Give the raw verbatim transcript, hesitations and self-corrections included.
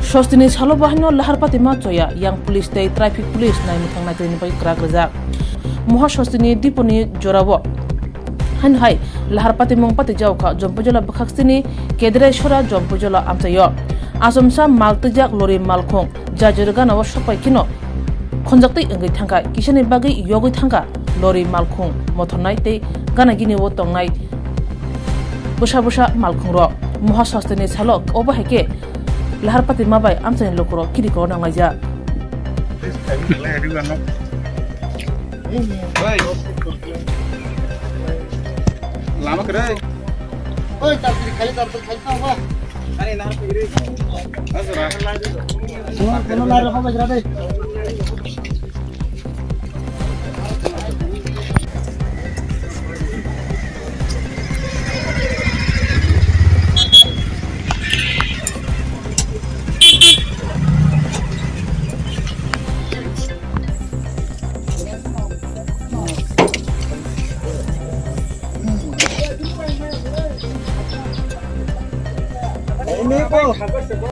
Sostini salo bahaino Lahar Patima choya yang police tei traffic police nai mwthang naitwini bai kwrak rijak. Moha Sostini diponi jorao haino hai Lahar Patimung patijak kha Jompujala bwkhak sini Kedrai Sora Jompujala amchaio. Achomsa mal twijak lori malkhung jajor ganao sokpai kheno khonjaktwi wngwi thangkha, kisani bagwi yogwi thangkha lori malkhung mothornai tei gana gini o tongnai bwsa bwsa malkhung rok. Moha Sostini salo obo hai khe Lahar Patima bai amchaini lukurok kiri kok nanglaijak. Lama kere. Oi, tar kiri khai, tar kiri khai, tar kiri khai.